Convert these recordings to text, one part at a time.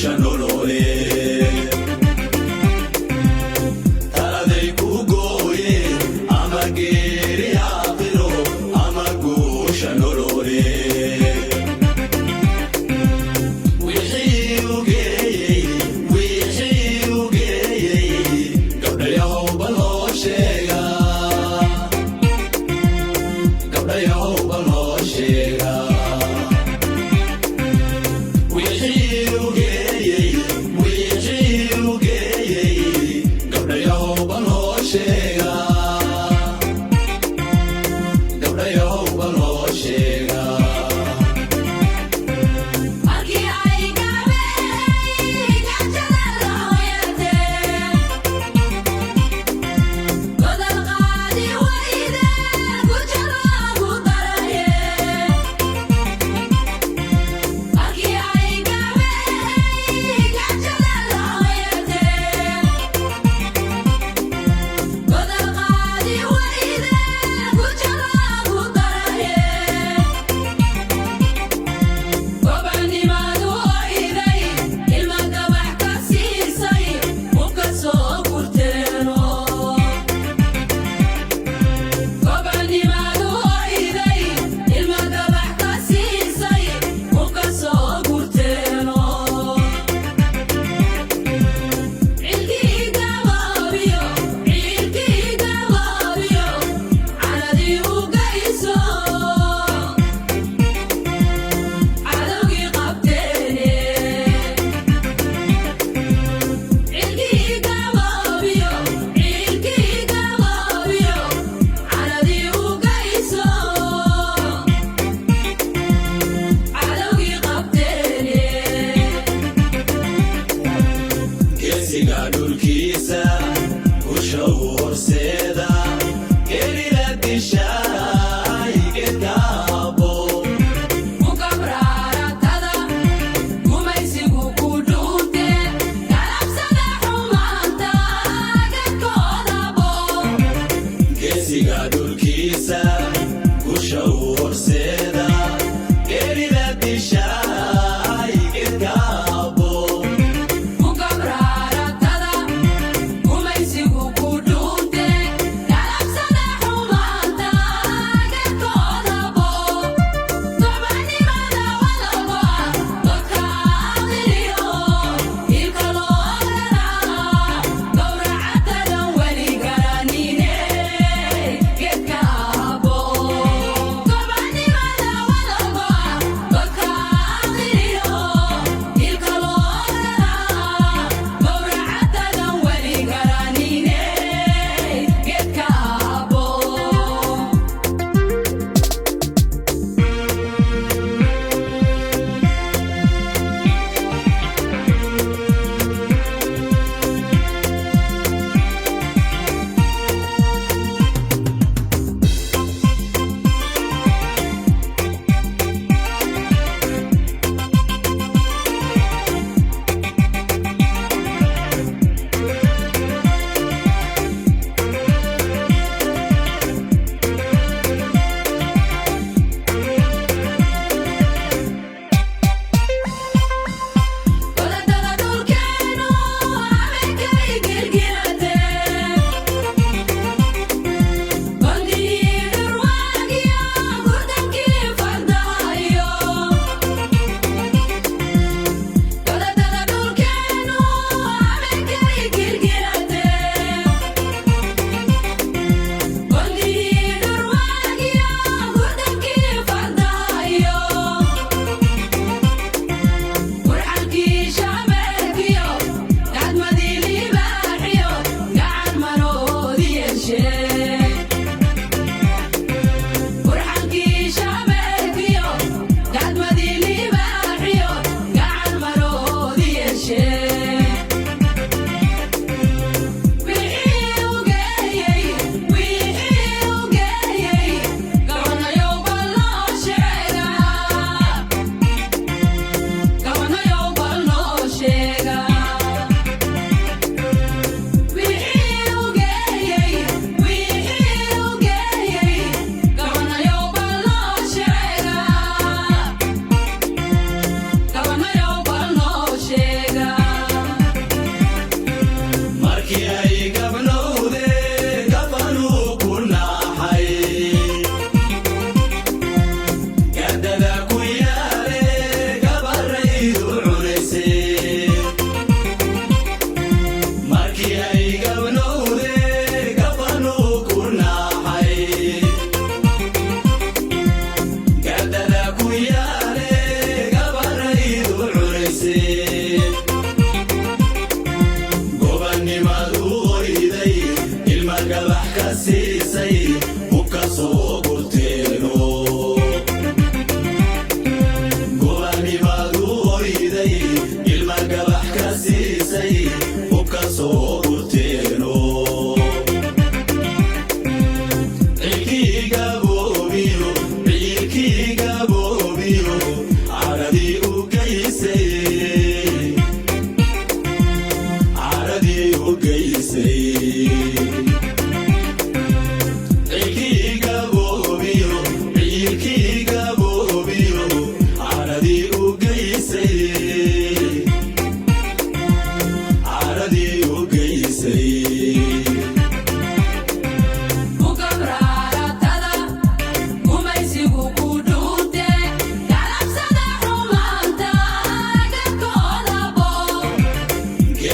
Guusha nololeed taladay ku gooyeen, ama geeri aakhiro ama guusha nololeed. Wixii u geeyey, wixii u geeyey, gabdhayahow bal noo sheega, gabdhayahow bal noo sheega. Wixii u geeyey, wixii u geeyey, gabdhayahow bal noo sheega, gabdhayahow bal noo sheega. Markii ay gaabeen gajada la hoyatee, godol qaadi wayde guja loogu daraye. Markii ay gaabeen gajada la hoyatee, godol qaadi wayde guja loogu daraye. Gobanimadu oyday ilma gabax ka siisay hubka soo gurteeno. Gobanimadu oyday ilma gabax ka siisay hubka soo gurteeno. Cilkii gabaabiyo, cilkii gabaabiyo, caladii u geyso cadowgii qabteene. Cilkii gabaabiyo, cilkii gabaabiyo, caladii u geyso cadowgii qabteene. Geesiga dhulkiisa gusha u horseeda, geerida dishaay geedkaabo. Mukabraaratada gumaysigu ku dhuunte, galabsada xumaanta gadkoodabo. Geesiga dhulkiisa gusha u horseeda, geerida dishaay geedkaabo. Mukabraaratada gumaysigu ku dhuunte, galabsada xumaanta gadkoodabo. Gobanimada wadagoa godka aakhiriyo ilka loo raraa, gowracatadan weli garanine geedka abo. Gobanimada wadagoa godka aakhiriyo ilka loo raraa, gowracatadan weli garanine geedka abo. Godadada dhulkeenu habeenkay gilgilatee, gondihii dhurwaagiyo gurdankii fardahayo. Godadada dhulkeenu habeenkay gilgilatee, gondihii dhurwaagiyo gurdankii fardahayo. Burxankii shabeelkiyo gacmadii libaaxiyo gacan maroodi yeeshee. Burxankii shabeelkiyo gacmadii libaaxiyo gacan maroodi yeeshee. Wixii u geeyey, wixii u geeyey, gabanayow bal noo sheega, gabanayow bal noo sheega. Wixii u geeyey, wixii u geeyey, gabanayow bal noo sheega, gabanayow bal noo sheega.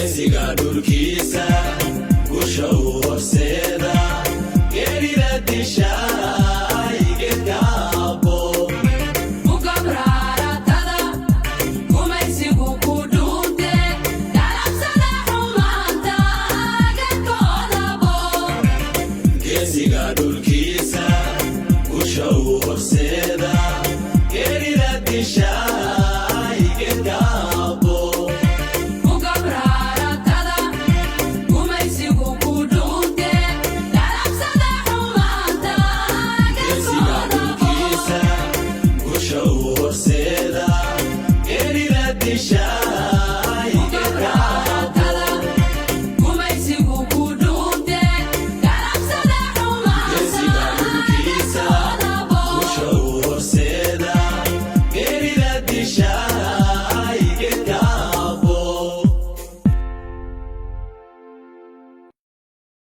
Geesiga dhulkiisa.